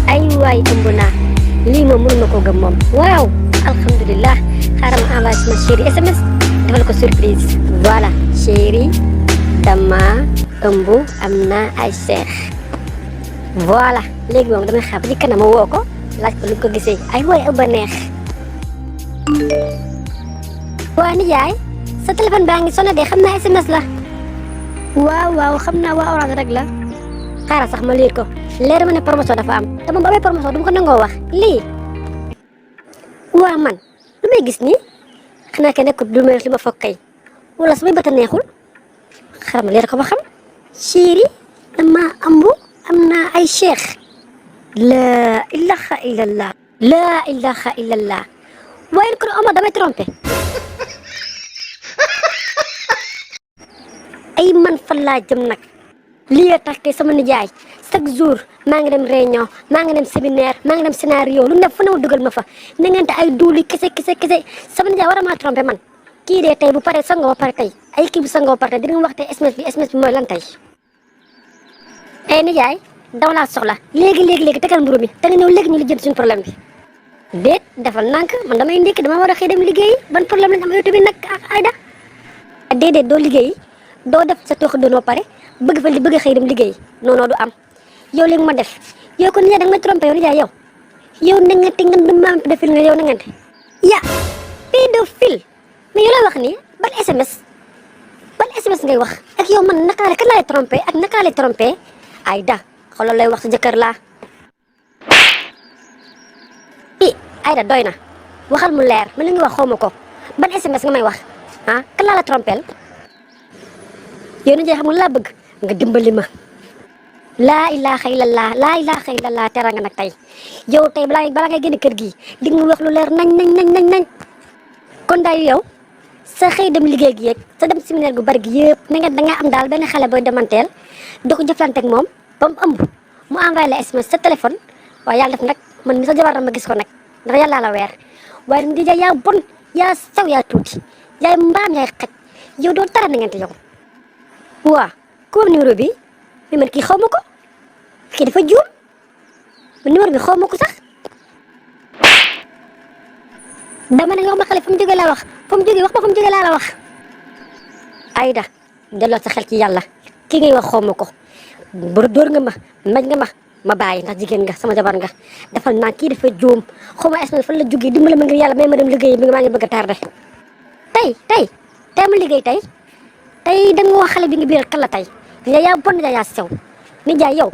ay waay ëmb naa lii moom mënuma koo gëm moom waaw alhamdulilah xaaral ma envoyé sama chéri SMS defal ko surprise. voilà chéri dama ëmb am naa ay seex. voilà léegi moom damay xaar ba ci kanam ma woo ko laaj ko lu ko gisee ay waay ëmb a neex. waa nijaay sa téléphone baa ngi sonné de xam naa SMS la. waaw waaw xam naa waa Orange rek la. xaaral sax ma liir ko leer ma ne promotion dafa am te moom ba may promotion du ma ko nangoo wax lii. waa man lu may gis nii xanaa ke nekkul du may li ma foog kay wala su may bët a neexul xaaral ma leer ko ba xam. chéri dama ëmb am naa ay cheikh. laa ilaha illallah laa ilaha illallah waaye kon Omar damay trompé. ay man fan laa jëm nag lii a tax kay sama nijaay chaque jour maa ngi dem réunion maa ngi dem séminaire maa ngi dem scénario lu ne fu ne ma dugal ma fa na ngeen te ay duuli kese sama nijaay war a maa trompé man. kii de tey bu paree sangoo ba pare tey ay kii bu sangoo ba pare tey dinañ wax tey SMS bi mooy lan tey. ay nijaay daw laa soxla léegi tegal mburu mi te nga ñëw léegi ñu li jëm suñu problème bi. déet defal nànk man damay ndékki dama war a xëy dem liggéeyi ban problème lañ am yow tamit nag ak Aïda. déedéet doo liggéeyi doo def sa tooxi doonoo pare bëgg a xëy dem liggéey non du am yow léegi ma def yow kon nijaay da nga may trompé yow nijaay yow na nga te nga maam pédophile nga yow na ngeen ya pédophile mais yow lay wax nii ban SMS ngay wax ak yow man naka kan lay trompé ak naka lay trompé Aïda xoolal lay wax sa jëkkër laa. Aïda doy na waxal mu leer man li nga wax xaw ma ko ban SMS nga may wax ah kan laa la trompeel yow na jëy xam nga laa bëgg nga dimbali ma. laa ilaha illallah tera nga nag tey yow tey balaa ngay génn kër gi di nga wax lu leer nañ. kon daal yow sa xëy dem liggéey gi yeeg sa dem séminaire gu bari gi yëpp na nga dangaa am daal benn xale booy demanteel di ko jëflante ak moom ba mu ëmb mu envoyé la SMS sa téléphone waaye yàlla def nag man mi sa jabar ma gis ko nag ndax yàlla la weer waaye di ja yaa bon yaa sew yaa tuuti yaay mbaam yaay xaj yow doo dara na ngeen te yow. waa ku am numéro bi mais man kii xaw ma ko kii dafa juum man numéro bi xaw ma ko sax dama ne nga wax ma xale fa mu jógee laa wax fa mu jógee laa la wax. Aïda delloo sa xel ci yàlla kii ngay wax xaw ma ko dóor nga ma maj nga ma bàyyi ndax jigéen nga sama jabar nga defal naa kii dafa juum xaw ma SMS fan la jógee dimbali ma ngir yàlla may ma dem liggéey bi maa ngi bëgg a tardé. tey ma liggéey tey da nga wax xale bi nga biir kan la tey nijaay yaa bon nijaay yaa sew nijaay yow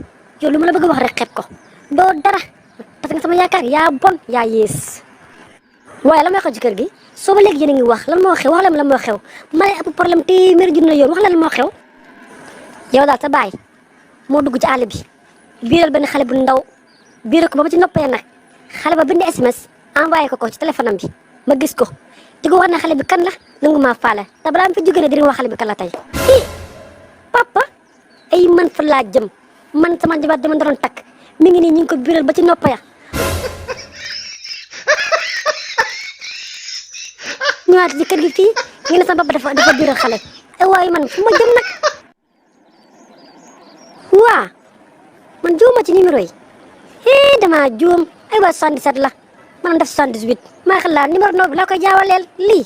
lu ma la bëgg a wax rek xeeb ko doo dara parce que sama yaakaar yaa bon yaa yées. waaye la may xew ci kër gi soo ba léegi yéen a ngi wax lan moo xew wax la lan moo xew ma ne ab problème téeméeri junni yoon wax la lan moo xew. yow daal sa baay moo dugg ci àll bi biiral benn xale bu ndaw biiral ko ba ci noppee nag xale ba bind SMS envoyé ko ci téléphone am bi ma gis ko di ko wax ne xale bi kan la nangu maa faale te balaa ma fi jógee ne dinañ wax xale bi kan la tey. papa ay man fa laa jëm man sama jabar dama doon takk mi ngi nii ñu ngi ko biiral ba ci nopp ya ñëwaat ci kër gi fii ñu ne sama papa dafa biiral xale ay waaye man fu ma jëm nag. waa man juuma ci numéro yi dama juum ay waa 77 la man def 78 maa xalaat numéro 9 bi laa koy jaawaleel lii